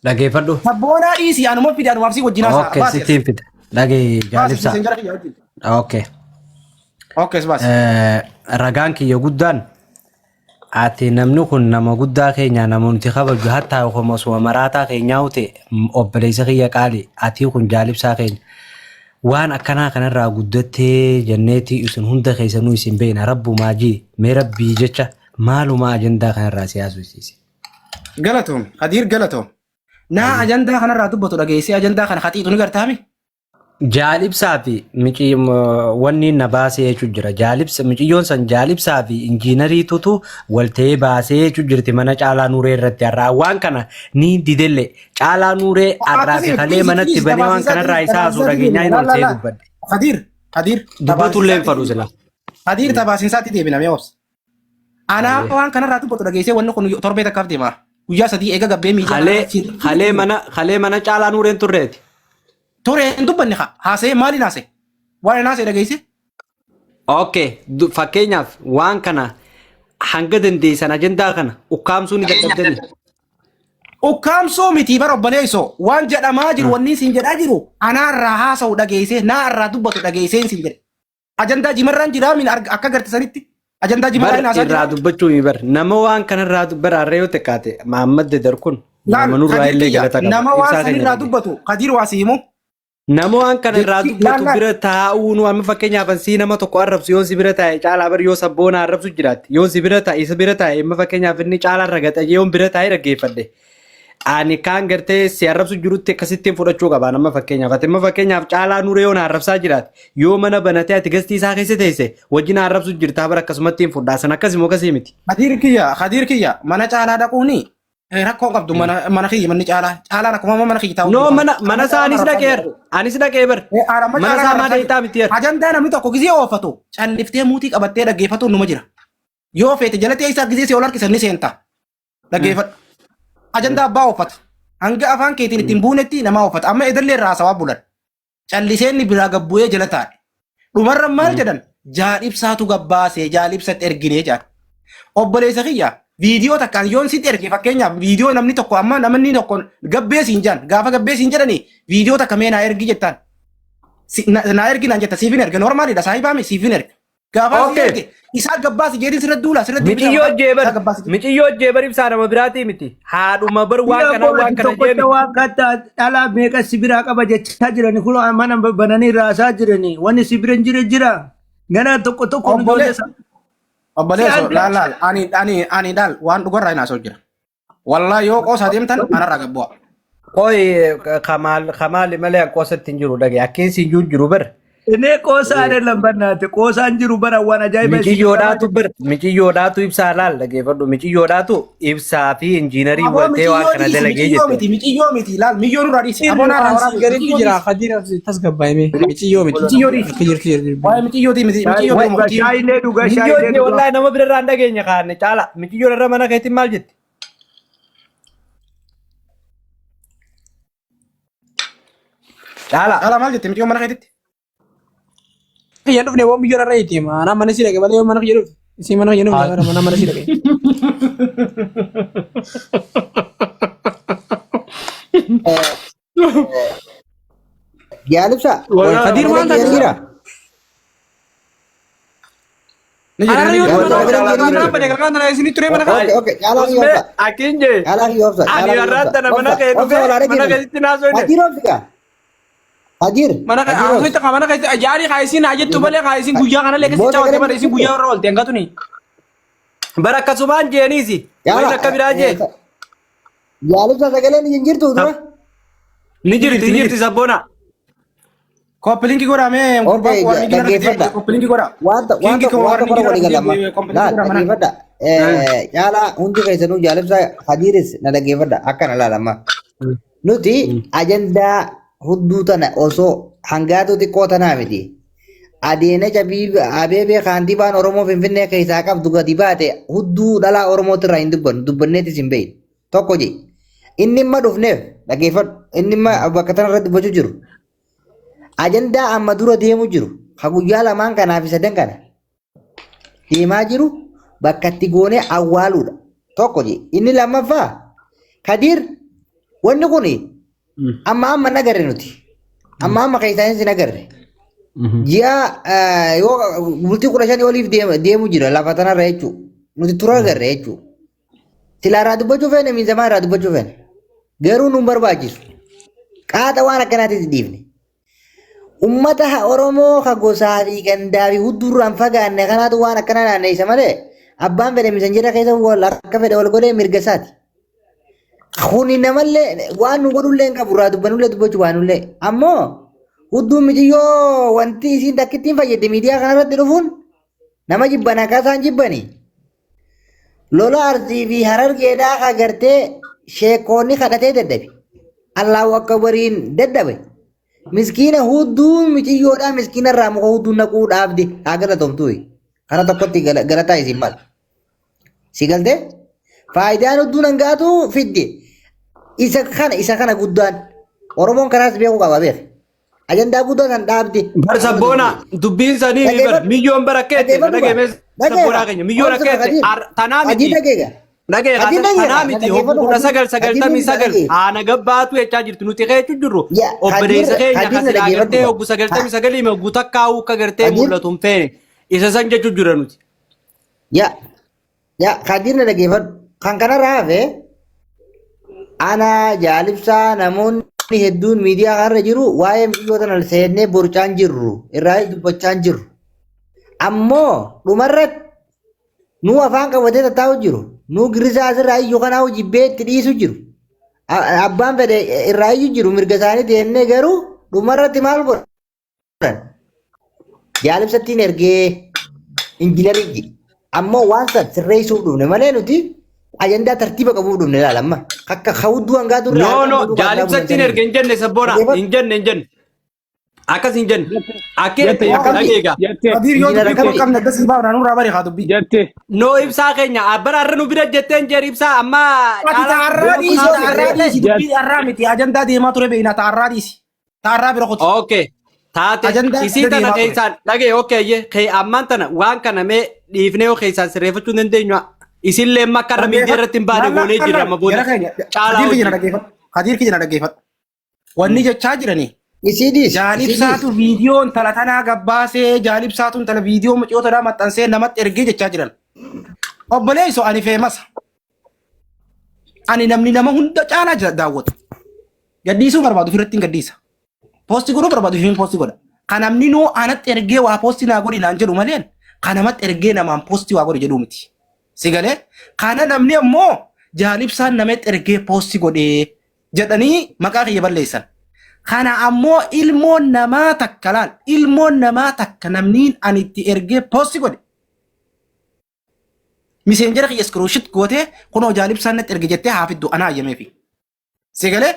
Dhageeffadhu. Sabboonaa dhiisii anuma fide anumaaf si wajjin haasa'a. Okay, Baasi. sittiin fida. Dhagee Baasi jaalibsaa. messenger kiyya wajjin. Okay. Okay, baasi. Ragaan kiyya guddaan ati namni kun nama guddaa keenya nama nuti kabaju hattaa yookaan osuma maraataa keenyaa ta'e obboleessa kiyya qaali ati kun jaalibsaa keenya waan akkanaa kanarraa guddattee jenneeti isin hunda keessanuu isin beekna rabbumaa jii mee rabbii jecha maalumaa ajandaa kanarraa si haasofsiise. Galatoom. Kadiir galatoom. Naa ajandaa kanarraa dubbatu dhageessee ajandaa kana haxiixu ni gartaami. Jaalibsaa fi mici wanni na baasee jechuun jira. Jaalibsa miciyyoon san jaalibsaa fi injiinariitutu wal ta'ee baasee jechuun jirti mana Caalaa Nuuree irratti har'aa waan kana ni didelle. Caalaa Nuuree har'aa fi kalee manatti banee waan kanarraa isaa haasuu dhageenyaa hin ol ta'ee dubbadhe. Kadiir, Kadiir, Dubbatullee hin fadhu sila. Kadiir tabaasiinsaatti deebina mee obsa. Anaa waan kanarraa dubbatu dhageessee wanni kun torbee takkaaf deema. Guyyaa 3 eega gabbee miidiyaa Kalee kalee mana kalee mana Caalaa Nuureen turreeti. Ture hin dubbanne haa haasa'ee maaliin haasa'e? Waan hin haasa'e dhageesse? Okay, fakkeenyaaf waan kana hanga dandeessan ajandaa kana ukkaamsuu ni dadhabdani. Ukkaamsuu miti bara obboleessoo waan jedhamaa jiru wanni siin jedhaa jiru anaarraa haasa'u dhageessee naarraa dubbatu dhageessee siin jedhe. Ajandaa jimarraan jiraa min akka agartisanitti ajandaa jimarraa Bar hin haasaa irraa jiraa. dubbachuu mi bar nama waan kanarraa bara harree yoo xiqqaate Mahammad Dedar kun Laal nama nurraa Kadiir illee kiyya galata qaba. nama waan Ibsaa keenya sanirraa dhage. dubbatu Kadiir waa si himu. Nama waan kana irraa Jechi laal dubbatu laal bira taa'uu nu amma fakkeenyaaf ansii nama tokko arrabsu yoon si bira taa'e caalaa bar yoo sabboona arrabsu jiraatti yoon si bira taa'e isa bira taa'e amma fakkeenyaaf inni caalaa ragaxa yoon bira taa'e dhaggeeffadhe. Ani kaan gartee si arrabsu jirutti akkasittiin fudhachuu qaba amma fakkeenyaaf ati amma fakkeenyaaf caalaa nuree yoo na arrabsaa jiraate yoo mana banatee ati gastii isaa keessa teesse wajjin na arrabsu jirtaa bara akkasumatti hin fudhaa san akkasii akkasii miti. Kadiir kiyya Kadiir kiyya mana caalaa dhaquuni rakkoo qabdu mana mana kiyya manni caalaa caalaan akkuma amma mana kiyya taa'u No jiru kana. mana mana Amma isaa caalaan anis arrabsaa dhaqeer jira. anis dhaqee bar Amma mana caalaan isaa maa arrabsaa jira. deeytaa miti yer. Ajandaa namni tokko gizee oofatu calliftee muutii qabattee dhaggeeffatuun numa jira. Yoo feete jala teessaa gizee si ol harkisan ni seenta. Dhaggeeffadhu. Ajandaa abbaa oofata. Hanga afaan keetiin ittiin buunetti namaa oofata. Amma edallee irraa haasawaa bulan. Callisee inni biraa gabbu'ee jala taa'e. Dhumarra maal jedhan? Jaal ibsaatu gabbaasee jaal ibsatti erginee jedhan. Obboleessa kiyya viidiyoo takkaan yoon sitti erge fakkeenyaaf viidiyoo namni tokko amma namni tokko gabbee siin jedhan gaafa gabbee siin jedhani viidiyoo takka mee naa ergi jettaan. Naa ergi naan jetta siifin erga normaalidha saahibaami siifin erga. Gaafaa si Okay. erge isaa gabbaasi jeetiin sirra duula sirra deebisa Miciyyoo maqaa jeebar isaa gabbaasi jedhe. miciyyoo jeebar ibsaa nama biraatii miti haadhuma bar waan Biyya kanaa waan boorati kana jee tokkocha miti. waan katta dhalaa meeqa si biraa qaba jechaa jirani kun mana bananii raasaa jirani wanni si bira hin jire jira ganaa tokko tokko nu Obbole ijoollee sa si obboleesso adda laal laal ani ani ani laal waan dhugarraa hin haasa'u jira. Wallaa yoo qoosaa deemtan anarraa gabbu'a. Qoy kamaal kamaali malee an qoosatti hin jiru dhage akkiin siin jiru jiru bar. Inni qoosaan lambannaate qoosaan jiru bara waan ajaa'iba isin Miciyyoodhaatu bar miciyyoodhaatu ibsaa laal dhageeffadhu miciyyoodhaatu ibsaa fi injiinarii Aboo waltee waan miciyyoo kana dhiisi dalagee miciyyoo jette. miti miciyyoo miti laal miyyoo nurraa dhiisi aboo Sirri naarraa waan waraabi sii garitti miciyyoo jira dhiisi Khadiir tasgabbaa'ime miciyyoo miti miciyyoo dhiisi akka jirtu jirti waa'ee miciyyooti miti miciyyoo Way deemu miciyyoo. Shaayilee dhugaa Miciyyoo shaayilee jee dhugaa. wallaahi nama birarraa hin dhageenye kaanne caala miciyyoon irra mana keetiin maal jetti? Caala. Caalaa maal jette miciyyoo mana keetitti? Kiyya dhufne waan biyyoon irra itti mana mana si dhaqe malee mana kiyya dhufte isin mana kiyya dhufne mana mana si dhaqe. Jaalibsa. Khadiir maal Sagalee kiyya taate? jira. Ni jira Anarra ni yoo jira. mana Sagalee kana kiyya jira. bade galgala tana isin ture mana kana. Okay, okay. Caalaa Usmee kiyya obsa. akkin jee Caalaa kiyya obsa. ani Caalaa kiyya har'aan obsa. tana mana Obsa. kee Obsa dhufee wal mana arginu. keetitti naasoo Hajir obsi gaa. Hajir. Mana Hajir obsi. kana mana mana keessa jaarii kaa isin haa jettu malee kaa isin guyyaa kana lee Boo keessa caawwatte sagalee bara isin kiyya guyyaa irra oolte hangatuni. Bara akkasumaan jeeniisi. Wayin Caalaa. akka biraa jee. Jaalibsa sagaleen hin jirtu dura. Ni Ni jirti jirti ni ni jirti jirti. sabboona. Koppilinkii godhaa mee gurbaan Okay, kun warni ginan dhaggeeffadha. koppilinkii godhaa. Wanta Kingi wanta koo waan warni tokko ginan walii galama. koppilinkii Laal godhaa mana. dhaggeeffadha. Caalaa hundi keessanuu jaalibsa Hadiiris na dhaggeeffadha akkana laalama. Nuti ajandaa hudduu tana osoo hangaatuu xiqqoo tanaa miti. Adeenech Abeebee kaantibaan Oromoo Finfinnee keessaa qabdu gadi baate hudduu dhalaa Oromootirraa hin dubbannu dubbanneetis hin beeknu. Tokko jee. Inni imma dhufneef dhaggeeffadhu. Inni imma bakka tana irratti dubbachuu jiru. Ajandaa amma dura deemu jiru. Ka guyyaa lamaan kanaa fi sadan kana deemaa jiru bakka itti goonee awwaaluudha. Tokko jee. Inni lammaffaa Kadiir Wanni kun amma amma hin agarre nuti. Amma amma keessaanis hin agarre. Ji'a yoo bultii 15 oliif deemu jira lafa tanarra jechuudha. Nuti tura agarre jechuudha. Silaa irraa dubbachuu feene miizamaa irraa dubbachuu feene. Garuu nun barbaachisu. Qaaxa waan akkanaatis dhiifne. Ummata Oromoo ka gosaa fi gandaa fi hudduurraan fagaanne kanaatu waan akkanaa naanneessa malee abbaan fedhe misanjira keessa wal akka fedhe wal godhee mirga isaati. Kuni namallee waan nu godhullee hin qabu irraa dubbanullee dubbachuu baanullee. Ammoo hudduun miciyyoo wanti isiin takkittiin fayyadde miidiyaa kanarratti dhufuun nama jibban akka isaan jibbani. Lola Arsii fi Harargeedhaa ka gartee sheekkoonni kadhatee dadhabe. Allaahu Akbariin dadhabe. Miskiina hudduun miciyyoodhaa miskiina irraa muka hudduun naquu dhaabde haa galatoomtuu. Kana tokkotti galataa isin mala. Si galtee? Faayidaan hudduun hangaatu fidde. Isa kana guddaan. Oromoon kanaas beekuu qaba beek. Ajandaa guddaa san dhaabde. Bar sabboona dubbiin sanii mi bar miyyoon bara keette Dhageeffadhu dhagee mee Dhageeffa. sabboonaa keenya miyyoon Obsa akka Kadir. tanaa Hajii miti. dhageega. Dhagee Hajii dhageega. tanaa miti Dhageeffadhu hoggu kudha Hajii. sagal sagaltamii Hajii sagal dhageega. haana gabbaatu jechaa jirti nuti keechu jirru Ya, obboleessa Kadir keenya Kadir na kasilaa dhageeffadhu gartee ba. hoggu 99 hoggu takkaa'uu akka gartee Kadir mul'atu hin feene isa san jechuu jira nuti. Ya ya Kadir na dhageeffadhu. Kan kanarraa hafe ana jaalibsaa namoonni hedduun miidiyaa kanarra jiru waa'ee miidiyaa tana seennee borcaan jirru irraa dubbachaan jirru. Ammoo dhumarratti nuu afaan qabatee tattaa'u jiru. Nuu girrisaa asirraa iyyuu kanaa jibbee itti dhiisu jiru. Abbaan fedhe irraa iyyuu jiru mirga isaanii deemnee garuu dhumarratti maal godhan? Jaalibsattiin ergee injiinarii ammoo waan san sirreessuuf dhufne malee nuti ajandaa tartiiba qabuuf dhufne ilaala amma. Akka hawudduu hangaa durraa No harka no fuudhuu kan jaalibsattiin erge hin jenne sabboona hin jenne hin jenne. Akkas hin jenne. Akka Jette Akkami? dhageega. jette Kadir yoo Injiinar dubbii kun akkami? qabne akkasii baafna nurraa bari haa dubbii. jette No ibsaa keenya abbara har'a nu bira jetteen jeer ibsaa amma Ati ta'arraa dhiisi ta'arraa dhiisi dubbii Jette. har'aa miti ajandaa deemaa ture beekna ta'arraa dhiisi. Ta'arraa bira kuti. Okay. Taate Ajandaa isii tana deemaa ture. keessaan dhagee okay ye kee ammaan tana waan kana mee dhiifnee yoo keessaan sirreeffachuu hin dandeenyu isillee makka irra miidiyaa irratti hin baane goonee jirra amma booda caalaa Kadir kiyya na hojii. dhaggeeffadhu. Kadir kiyya na dhaggeeffadhu. Wanni jechaa jiranii Isii dhiisi. Isii dhiisi. Jaalibsaatu viidiyoo intala tanaa gabbaasee jaalibsaatu intala viidiyoo mucayyoo tanaa maxxansee namatti ergee jechaa jiran. Obboleesso ani feemasa. Ani namni nama hunda caalaa jira daawwatu. Gadhiisuu barbaadu ofirratti hin gadhiisa. Post godhuu barbaadu ofiin post godha. Kan namni nuu anatti ergee waa post naa godhi naan jedhu malee kan namatti ergee namaan post waa godhi jedhuu miti. Si galee kana namni ammoo jaalibsaan namatti ergee post godhee jedhanii maqaa kiyya balleessan. Kana ammoo ilmoon namaa takka laal ilmoon namaa takka namniin ani itti ergee post godhe miseenjera kiyya screenshot gootee kunoo jaalibsaan natti erge jettee haa fiddu anaa hayyameefi. Si galee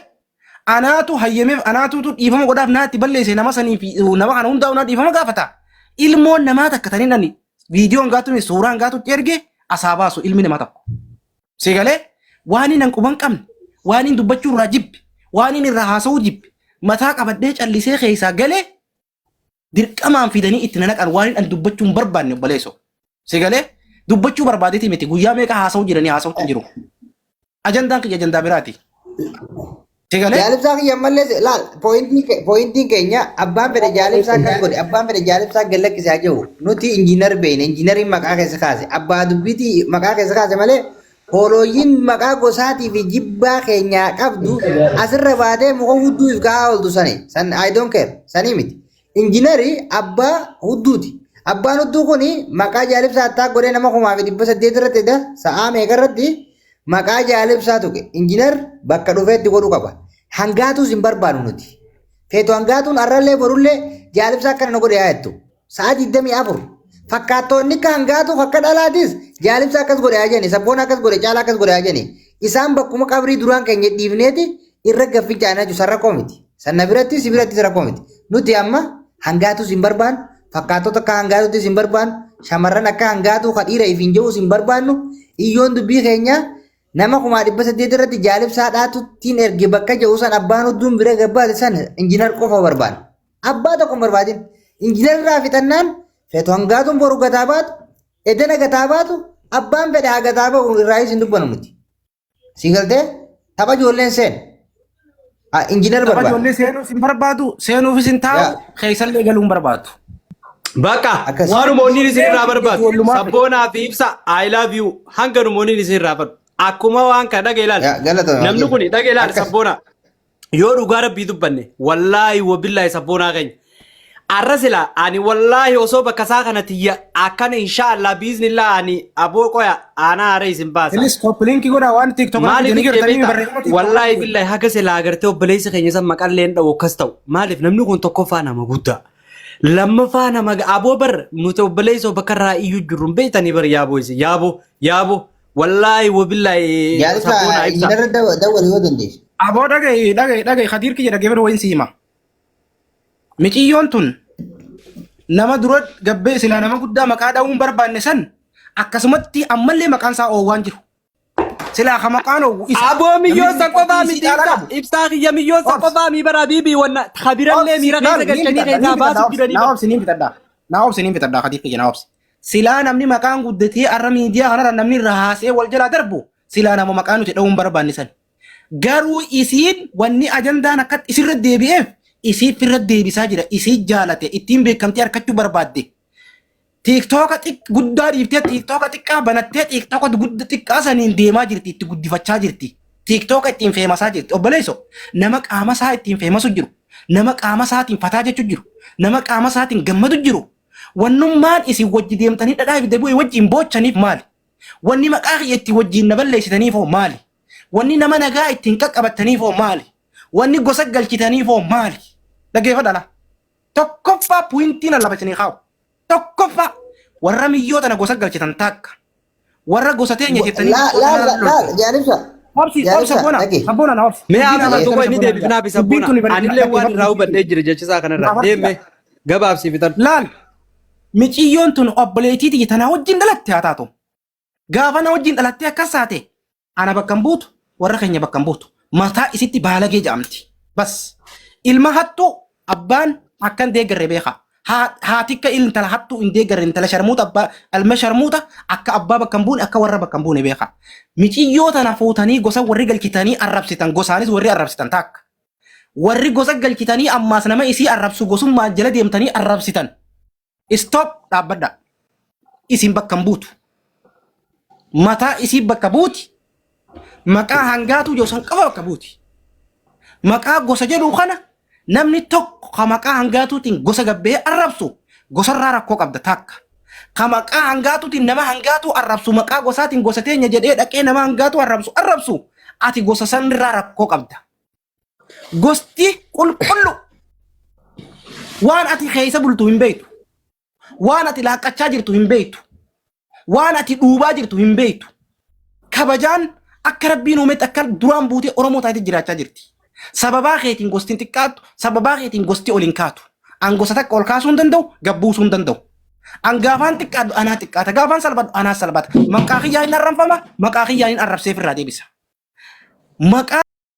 anaatu hayyameef anaatutu dhiifama godhaaf naa itti balleesse nama sanii fi nama kana hundaa'u naa dhiifama gaafata. Ilmoon namaa takka taniin ani viidiyoon gaatu suuraan gaatutti erge asaa baasu ilmi namaa tokko. Si galee waan inni hin quban qabne waan inni dubbachuu irraa jibbe waan inni irraa haasa'uu jibbe mataa qabadhee callisee keessaa galee dirqamaan fidanii itti nanaqan waan inni dubbachuu hin barbaanne obboleessoo. Si galee dubbachuu barbaadeeti miti guyyaa meeqa haasa'uu jiranii haasa'utti hin jiru. Ajandaan kiyya ajandaa biraati. Si galee Jaalibsaa kiyya ammallee laal pointiin keenya abbaan fedhe jaalibsaa akkas godhe abbaan fedhe jaalibsaa gad lakkise haa jiru nuti injiinar beekne injiinariin maqaa keessa kaase abbaa dubbiitii maqaa keessa kaase malee hoolooyyiin maqaa gosaatii fi jibbaa keenyaa qabdu asirra baatee muka hudduu if kaa'aa ooltu sani san I don't care sanii miti injiinarii abbaa hudduuti abbaan hudduu kuni maqaa jaalibsaa attaa godhee nama 1800 irratti da sa'aa meeqa irratti maqaa jaalibsaa tuqe injiinar bakka dhufeetti godhuu qaba hangaatus hin barbaadu nuti feetu hangaatuun arrallee borullee jaalibsaa akkana nu godhe haa jettu sa'a 24 fakkaattoonni akka hangaatu akka dhalaatis jaalibsaa akkas godhe haa jenni sabboon akkas godhe caalaa akkas godhe haa jenni isaan bakkuma qabrii duraan keenya dhiifneeti irra gaffichaanaa jiru san rakkoo miti sanna birattis si birattis rakkoo miti nuti amma hangaatus hin barbaannu fakkaattota akka hangaatutis hin barbaannu shamarran akka hangaatuu ka dhiira ifiin jedhus hin barbaannu iyyoon dubbii keenyaa nama 1800 irratti jaalibsaa dhaatuttiin erge bakka jedhu san abbaan hudduun bira gabbaate san injiinar qofa barbaanna. Abbaa tokko hin barbaadin. Injiinar irraa fixannaan feetu hangaatuun boru gataa baatu edena gataa baatu abbaan fedhe haa gataa ba'u irraayis hin dubbanu nuti. Si galtee tapha ijoolleen seen. Injiinar Tapha barbaada. ijoollee seenuuf hin barbaadu, seenuufis hin taa'u, Yaa. keessallee galuu hin barbaadu. Bakka Akkas. waanuma onni isin irraa barbaadu Ijoollummaa sabboonaa fi ibsa I love you hanga numoonni isin irraa fadhu akkuma waan kana dhage ilaali. Yaa, galatoomi. Namni kun dhage ilaali Akkas. sabboonaa. Yoo dhugaa rabbii dubbanne wallaahi wabillaahi sabboonaa keenya. Arra sila ani wallaahi osoo bakka isaa kana tiyya akkana inshaallah biiznillaa ani aboo qoya aanaa haara isin baasa. Innis copy link godhaa waan TikTok irratti Maaliif jedhanii itti jirtanii beektaa? barreeffama TikTok Wallaahi irratti. billahi haga silaa agartee obboleessi keenya san maqallee hin dha'u akkas ta'u. Maaliif namni kun tokkoffaa nama guddaa. Lammaffaa nama aboo bar nuti obboleessoo bakka irraa iyyuu jirru hin beektanii bar yaaboo isin yaaboo yaaboo wallaahi wabillaahi Jaalisa sabboonaa ibsa. injiinarra dawwali yoo dandeesse. Aboo dhaga'i dhaga'i dhaga'i Khadiir kiyya dhaggeeffadhu wayiin si hima. Miciyyoon tun nama dura gabbee silaa nama guddaa maqaa dha'uu hin barbaanne san akkasumatti ammallee maqaan isaa oowwaan jiru. Silaa ka maqaan oowwu isa. Aboo miyyoo Namni san qofaa isii miti caalaa ibsa qabu. ibsaa kiyya miyyoo san Obs. qofaa mi bara biibii wanna kabirallee miira keessa galchanii keessaa baasuu jiranii Naa bara. obsi niin fixadha. Naa obsi niin fixadha Khadiir kiyya naa obsi. Silaa namni maqaan guddatee arra miidiyaa kanarra namni irra haasee wal jalaa darbu silaa nama maqaa nuti dha'uu hin barbaanne san. Garuu isiin wanni ajandaan akka isirra deebi'eef isiif irra deebisaa jira. Isii jaalate ittiin beekamtii argachuu barbaadde. TikToka guddaa dhiiftee TikToka xiqqaa banattee TikToka guddaa xiqqaa saniin deemaa jirti itti guddifachaa jirti. TikToka ittiin feemasaa jirti. Obboleesso nama qaama isaa ittiin feemasu jiru. Nama qaama isaatiin fataa jechuu jiru. Nama qaama isaatiin gammadu jiru. Wannummaan isin wajji deemtanii dhadhaa ibidda bu'e wajjin boochaniif maali? Wanni maqaa kiyya itti wajjin na balleessitaniif hoo maali? Wanni nama nagaa ittiin qaqqabattaniif hoo maali? Wanni gosa galchitaniif hoo maali? Dhaggeeffadha laa. Tokkoffaa puintiin lafa isinii kaa'u. Tokkoffaa warra miyyoo tana gosa galchitan takka. Warra gosa teenya jettanii Laal miyyoo tana laal loltan. jaalibsa. Obsi obsi Jaalibsa sabboona dhage. sabboona na obsi. Mee Dubbiin haasasa haasasa tokko inni sabboona. deebifnaa fi Dubbiin sabboona. tuni bareedina Anillee waan dhaggeeffadhu irraa dubbii hubadhee jira jechisaa kanarraa. tuni. Deemme gabaabsii fixan. Laal miciyyoon tun obboleettii tiyya tanaa wajjin dhalatte haa taatu. Gaafa na wajjin dhalattee akkas taate ana bakka hin buutu warra keenya bakka hin buutu. Mataa isitti baalagee jedhamti. Bas ilma hattuu abbaan akka hin deeggarre beeka. Haati akka intala hattuu hin deeggarre intala sharmuuta abbaa ilma sharmuuta akka abbaa bakka hin buune akka warra bakka hin buune beeka. Miciyyoo tana fuutanii gosa warri galchitanii arrabsitan gosaanis warri arrabsitan takka. Warri gosa galchitanii ammaas nama isii arrabsu gosummaa jala deemtanii arrabsitan. Stop dhaabbadha. Isin bakka hin buutu. Mataa isii bakka buuti. Maqaa hangaatuu jiru san qofa bakka buuti. Maqaa gosa jedhu kana namni tokko ka maqaa hangaatuutiin gosa gabbee arrabsu gosarraa rakkoo qabda takka. Ka maqaa hangaatuutiin nama hangaatuu arrabsu maqaa gosaatiin gosa teenya jedhee dhaqee nama hangaatuu arrabsu arrabsu ati gosa sanirraa rakkoo qabda. Gosti qulqullu waan ati keessa bultu hin beektu. Waan ati laaqqachaa jirtu hin beektu. Waan ati dhuubaa jirtu hin beektu. Kabajaan akka rabbiin uumetti akka duraan buutee Oromoo taatee jiraachaa jirti. Sababaa keetiin gosti hin xiqqaattu, sababaa keetiin gosti ol hin kaatu. An gosa takka ol kaasuu hin danda'u, gad buusuu hin danda'u. An gaafaan xiqqaadhu anaa xiqqaata, gaafaan salphadhu anaa salphata. Maqaa kiyyaan hin arrabfama, maqaa kiyyaan hin arrabseef irraa deebisa. Maqaa